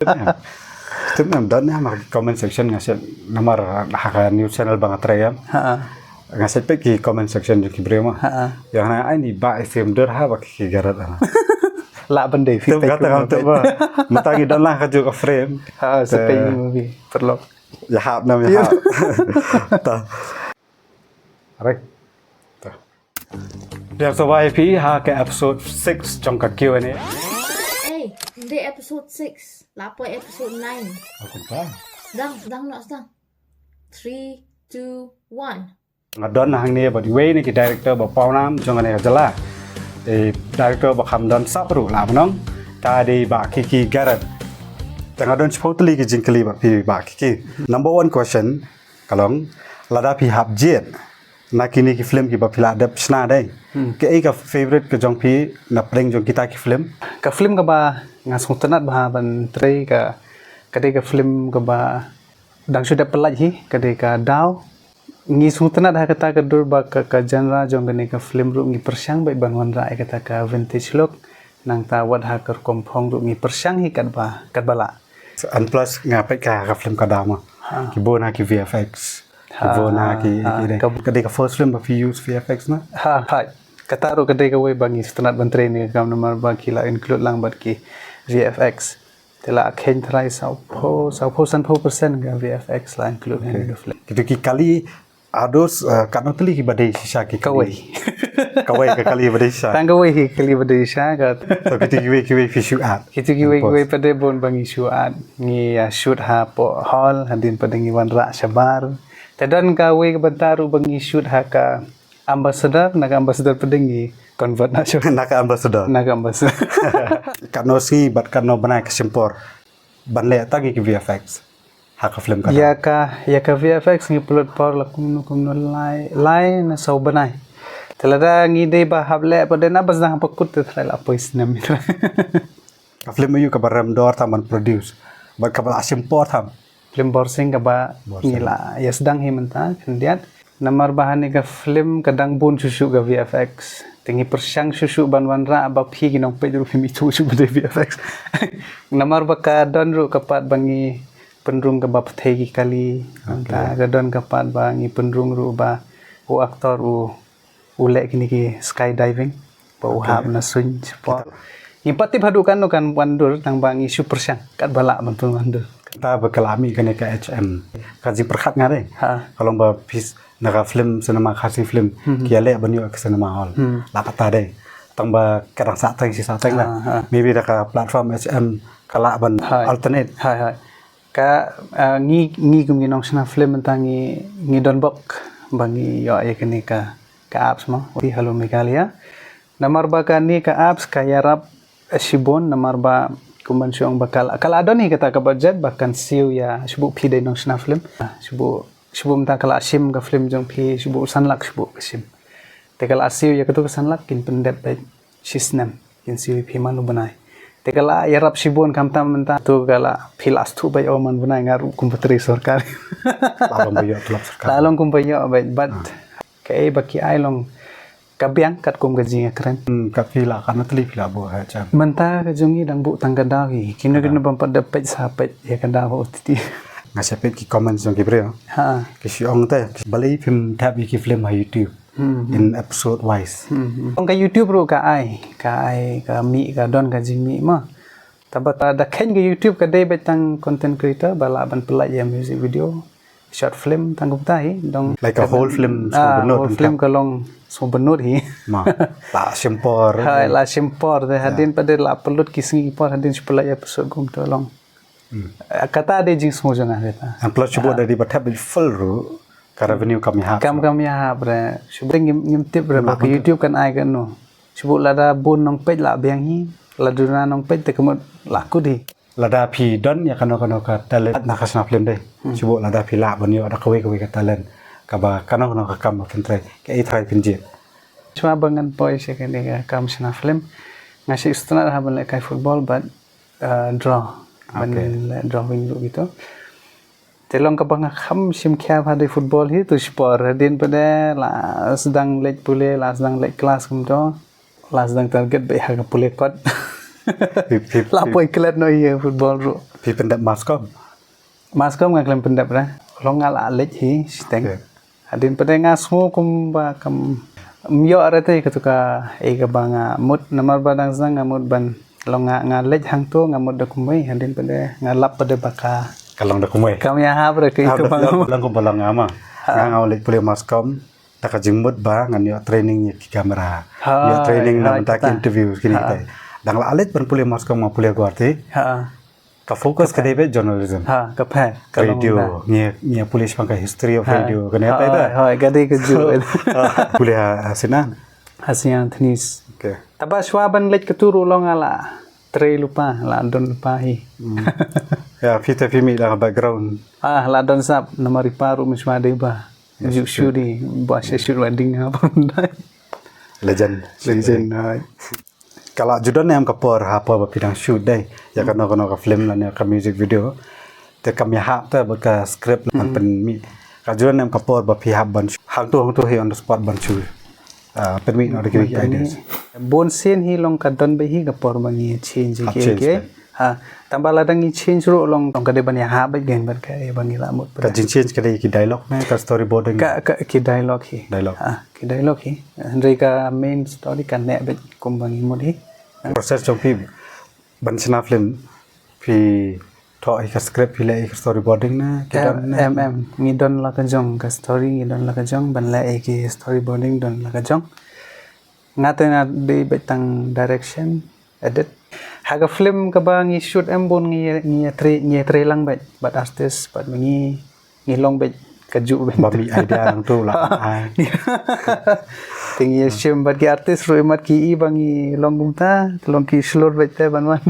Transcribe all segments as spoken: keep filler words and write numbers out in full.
Tip em don em ha comment section nga shu namar ha ka new channel ba nga trei em. Ha. Nga shu peit ki comment section jong ki briew ma. Ha. Ïa nga ai ni ba i sim dur ha ba ki garat ana. La ban dei fi. Tip kata kam tip ba. Mata ngi don lang ka juk ka frame. Ha, sa peit ni movie. Perlu. Ïa hap nam ïa hap. Ta. Alright. Ta. Biang sawai phi ha ka episode six jong ka Q and A. Ei, nde episode six, la poi episode nine. Aku ta. Sdang, sdang noh, sdang. Three, two, one. Nga don hangne bad iwei na ki director ba pawnam jong kane ka jylla. Te director ba kham don sap ruh la mynong. Ka dei Bah Kiki Garrett. Te nga don shiphew tylli ki jingkylli bad phi Bah Kiki. Number one question, ka long, lada phi hap jied na kine ki film kiba phi la dep shna dei, kaei ka favorite ka jong phi na pdeng jong kita ki film? Ka film kaba nga sngewtynnat bha ban trei ka, ka dei ka film kaba dang shu dep pyllait hi, ka dei ka Daw. Ngi sngewtynnat ha kata ka dur ba ka, ka genre jong kane ka film ruh ngi pyrshang beit ban wanrah ïa kata ka vintage look. Nangta wat ha ka rukom phong ruh ngi pyrshang hi katba, katba lah. And plus nga peit ka, ka film ka Daw ma. Ha. Ki bun ha ki V F X. Ki bun ha ki, ki dei. Ka dei ka first film ba phi use V F X na? Ha, ha. Kata ruh ka dei kawei ba ngi sngewtynnat ban trei ne ka kam namar ba ki la include lang bad ki V F X. Te la kheiñ trai sawphew, sawphew sanphew percent ka V F X la include ha kane ka film. Kito ki kali, ados, uh, katno tylli kiba dei shisha ki kali? Kawei. Kawei ka kali ba dei shisha. Tang kawei ki kali ba dei shisha ka. So kito kiwei kiwei phi shu add? Kito kiwei kiwei pat de bun ba ngi shu add. Ngi, uh, shoot hapoh hall, hadien pat de ngi wanrah shabar. Te don kawei ka bynta ruh ba ngi shoot ha ka Ambassador, na ka Ambassador pat de ngi convert na shu. Na ka Ambassador. Na ka Ambassador. Katno sngi bad katno bnai ka shim por ban leh tang ïa ki V F X ha ka film ka Daw? Ïa ka, ïa ka V F X ngi pynlut por la kumno kumno lai, lai ne saw bnai. Te lada ngi dei ba hap leh pat de na ba sdang ha kut te trai la poi snem. Ka film aïu kaba rem dor tang ban produce bad kaba la shim por tang? Film Borsing kaba ngi la ïa sdang hi mynta khyndiat. Namar ba ha kane ka film ka dang bun shuh shuh ka V F X. Te ngi pyrshang shuh shuh ban wanrah ba phi ki nongpeit ruh phim ithuh shuh ba dei V F X. Namar ba ka don ruh ka part ba ngi pynrung kaba pynthei ki kali. Mynta ka don ka part ba ngi pynrung ruh ba u actor u u leh kine ki skydiving ba u hap na suiñ shapoh. Ngim pat tip haduh katno kan wandur tang ba ngi shu pyrshang katba lah ban pynwandur. Kata ba ka la mih kane ka H M, ka jingpyrkhat nga dei. Ha. Ka long ba phi na ka film, cinema, Khasi film ki ïaleh ban ïoh ka cinema hall. La kata dei. Tang ba ka dang sah teng shi sah teng la. Maybe da ka platform H M ka lah ban alternate. Hai, hai. Ka, ah, ngi, ngi kum ngi nongshna film mynta ngi, ngi don bok ba ngi ïoh ïa kane ka, ka apps mo, Hello Meghalaya. Namar ba kane ka apps ka ïarap shibun, namar ba kumban shu ong ba ka la, ka la don hi kata ka budget ba kan siew ïa, shibun phi dei nongshna film. Shibun, shibun mynta ka la shim ka film jong phi, shibun san lak shibun ka shim. Te ka la siew ïa katu ka san lak kin pyndep beit shisnem, kin siew ïa phi man u bnai. Te ka la ïarap shibun khamtam mynta tu ka la phi la shu beit o man bnai nga ruh kum ba trei sorkar. La long ba ïoh tulop sorkar. La long kum ba ïoh beit, but kaei ba ki ai long ka biang katkum ka jingïakren. Hmm, ka phi la katno tylli phi la buh ha H M? Mynta ka jong ngi dang buh tang ka Daw hi. Kino kino bym pat da peit sa peit ïa ka Daw ha O T T. Nga sa peit ki comments jong ki briew. Ha. Ki shu ong te, balei phim thep ïa ki film ha YouTube in episode wise. Ong ka YouTube ruh ka ai, ka ai, ka mih, ka don ka jingmih ma. Taba ta da kheiñ ka YouTube ka dei beit tang content creator ba lah ban pynlait ïa music video, short film tang kumta hi dong. Like a whole film, ah, whole film ka long sngewbynnud hi. Ma, la shim por. Hai, la shim por te hadien pat de la pynlut ki sngi ki por hadien shu pynlait episode kumta long. Kata dei jingsngew jong nga kata. And plus shibun da dei ba thep beit full ruh ka revenue kam ïahap. Kam, kam ïahap re. Shibun ngim, ngim tip re ba ka YouTube kan ai kano. Shibun lada bun nongpeit la biang hi, lada duna nongpeit te ka mut la kut hi. Lada phi don ïa kano kano ka talent na ka shna film dei. Shibun lada phi lah ban ïoh da kawei kawei ka talent kaba kano kano ka kam ba phin trei, kaei trai phin jied? Shuwa ba ngan poi sha kane ka kam shna film nga shu sngewtynnat ha ban lehkai football bad, uh, draw. Ban leh drawing ruh kito. Te long kaba nga kham shim khia bha dei football hi tu sport. Hadien pat de la sdang leit pule, la sdang leit klas kumto. La sdang target beit ha ka pule kot. Phi phi La poi klet noh ïa football ruh. Phi pyndep mass comm? Mass comm nga khlem pyndep re. Long nga la leit hi shiteng. Hadien pat de nga sngew kumba kam ym ïoh re te katu ka, eh, kaba nga mut namar ba dang sdang nga mut ban long nga, nga leit hangto nga mut da kumwei, hadien pat de nga lap pat de ba ka Ka long da kumwei. Kam ïahap re ka Ah, ito ba da nga mut. Lang kumba long nga ma. Nga nga leit pule mass comm. Da ka jingmut ba ngan ïoh training ïa ki camera. Ïoh training na mynta ki interview kine kita. Dang la leit ban pule mass comm nga pule Guwahati. Ka focus ka dei beit journalism. Ha, ka pher, ka long radio, ngi, ngi pule shaphang ka history of radio, kane ha, ta. Ha, ka dei ka ju. Pule ha, ha Sinan. Ha Sinan Tnis. Okay. Taba shwa ban leit ka turu long la trei lypa, la don lypa hi. Hmm. Ya, phi te phi mih da background. Ah, la don sap, namar i pa ruh mynshwa dei ba. Ju shoot di, ba sha shoot wedding ha pun dai. Legend. Legend, ha. Ka la ju don em ka por ha por ba phi dang shoot dei ïa kano kano ka film lane ka music video. Te kam ïahap te bad ka script lane pynmih. Ka ju don em ka por ba phi hap ban shoot hangto hangto hi on the spot ban shoot. Ah, pynmih noh da ki ideas. Bun sien hi long ka don ba hi ka por ba ngi change ki. Ha, tang ba la dang ngi change ruh long, long ka dei ban ïahap bad gen bad ka, eh, ba ngi la mut. Ka jing change ka dei ki dialogue ne ka storyboarding. Ka, ka ki dialogue hi. Dialogue. Ha. Ki dialogue hi. Hynrei ka main story ka neh beit kumba ngi mut hi. Process jong phi ban shna film phi thoh hi ka script phi leh hi ka storyboarding ne ki don ne? Em, em. Ngi don la ka jong ka story, ngi don la ka jong ban leh hi ki storyboarding don la ka jong. Nga te nga dei beit tang direction, edit. Ha ka film kaba ngi shoot em bun ngi, ngi trei, ngi trei lang beit bad artist bad ngi ngi long beit ka ju beit. Ba mi idea nang tu la ai. Te ngi shim bad ki artist ruh imat ki i ba ngi long kumta, long ki shlur beit te ban wan.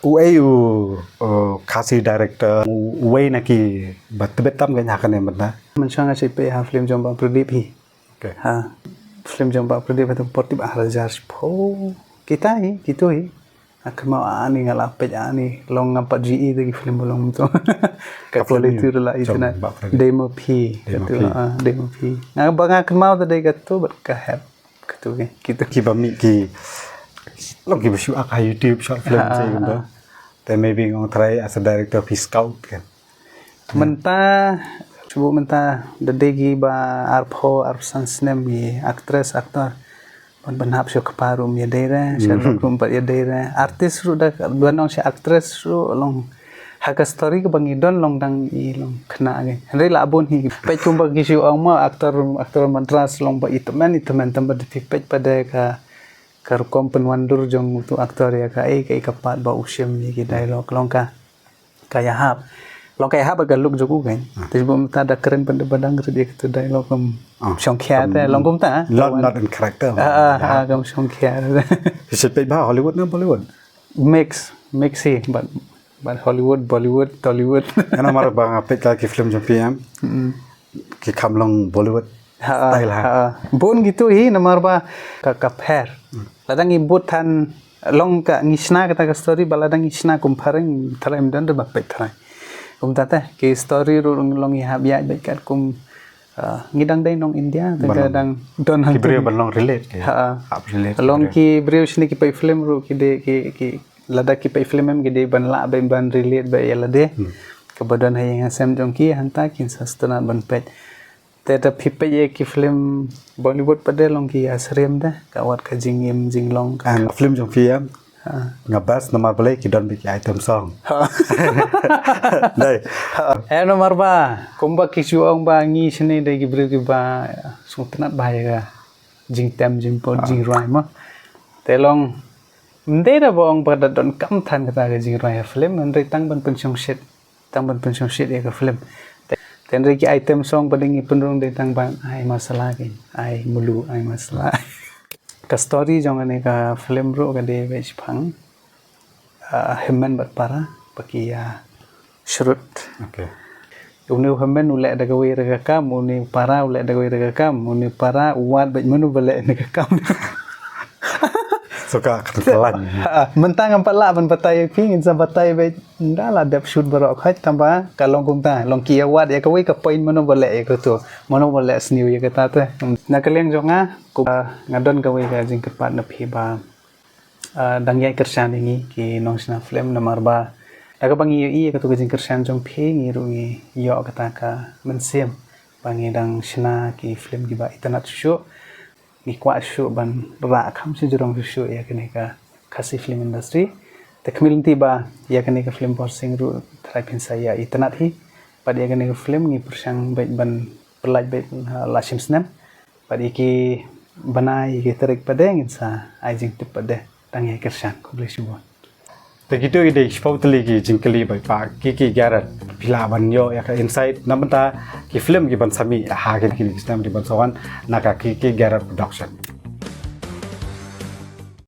U ei u, u Khasi director u, uwei na ki ba tbit tam ka nya kane mynta. Mynshuwa nga shait peit ha film jong Bah Pradip hi. Okay. Ha. Film jong Bah Pradip ha tu por tip ar hajar shiphew. Kita hi, kitu hi. Nga kynmaw ani nga la peit ani long ngam pat ji i te ki film ba long mynta. Ka quality ruh la i te na. Dei ma phi. Dei ma phi. Nga ba nga kynmaw te dei katu bad ka hep. Katu ki, kitu. Ki ba mih ki long ki ba shu ak ha YouTube short film se kumta. Te maybe ngong try as a director phi scout kan. Mynta, shu mynta da dei ki ba arphew, arphew san snem ki actress, actor. Ban, ban hap shu kpa ruh ym ïadei re, shu ruh ym pat ïadei re. Artist ruh da ban ong shu actress ruh long ha ka story kaba ngi don long dang i long khynnah ki. Hynrei la bun hi. Peit kumba ki shu ong ma actor, actor Madras long ba i tymmen, i tymmen tang ba da phi peit pat de ka, ka rukom pynwandur jong utu actor ïa kaei kaei ka part ba u shim ïa ki dialogue long ka. Ka ïahap. Long ka ïahap ka look jong u kan. Te ba mynta da kren pynban ba dang rit ïa kata dialogue kam shongkhia te long kumta. Not, not in character. Ah, ah, kam shongkhia. Phi peit ba Hollywood ne Bollywood? Mix, mix hi bad, bad Hollywood, Bollywood, Tollywood. Namar ba nga peit ka ki film jong phi em. Ki kham long Bollywood style ha. Bun kitu hi namar ba ka, ka pher. Lada ngi bud than long ka ngi shna kata ka story ba lada ngi shna kum phareng tharai ym don re ba peit tharai. Kumta te ki story ruh long ïahap ïa bad katkum, ah, ngi dang dei nong India te ka dang don hangtu ki briew ban long relate ki. Hap relate. Long ki briew shini ki peit film ruh ki dei ki, ki lada ki peit film em ki dei ban lah ban, ban relate ba ïa lade. Kaba don ha ïing ha sem jong ki hangta kin sa sngewtynnat ban peit. Te da phi peit ïa ki film Bollywood pat de long ki ïasyriem de ka wat ka jingim jinglong ka. An film jong phi em. Nga best namar balei ki don bad ki item song. Dei. Eh namar ba kumba ki shu ong ba ngi shini dei ki briew kiba sngewtynnat ba ïa ka jingtem jingpot jingrwai ma. Te long ym dei da ba ong ba da don kam than kata ka jingrwai ha film hynrei tang ban pynshongshit. Tang ban pynshongshit ïa ka film. Te, te hynrei ki item song ba dei ngi pynrung dei tang ban ai masala ki, ai mulu, ai masala. Ka story jong kane ka film ruh ka dei beit shaphang, ah, hynmen bad para ba ki ïa shrut. Okay. Une u hynmen u leh da kawei re ka kam, une u para u leh da kawei re ka kam, une u para u wad beit mano ba leh ne ka kam. Suka ka klan. Ha, mynta ngam pat lah ban batai ïa phi, ngin sa batai beit. Nda la dep shoot baroh khoit tang ba ka long kumta, long ki ïa wad ïa kawei ka point mano ba leh ïa kato, mano ba leh sniew ïa kata te. Na ka liang jong nga, ku, ah, nga don kawei ka jingkyrpad na phi ba Ah, dang ïai kyrshan ïa ngi ki nongshna film namar ba da kaba ngi ïohi ïa katu ka jingkyrshan jong phi ngi ruh ngi ïoh kata ka mynsiem ba ngi dang shna ki film kiba itynnad shuh shuh. Ngi kwah shuh ban rah kham shajrong shuh shuh ïa kane ka Khasi film industry. Te khmih lynti ba ïa kane ka film Borsing ruh trai phin sa ïa itynnad hi. Bad ïa kane ka film ngi pyrshang beit ban pyllait beit, ah, la shim snem. Bad ïa ki bnai ïa ki tarik pat de ngin sa ai jingtip pat de. Dang ïai kyrshan, khublei shibun. Te kitu ki dei shiphew tylli ki jingkylli ba i pa Kiki Garrett, phi lah ban ïoh ïa ka insight na bynta ki film ki ban sa mih ha kine ki snem ki ban sa wan na ka Kiki Garrett Production.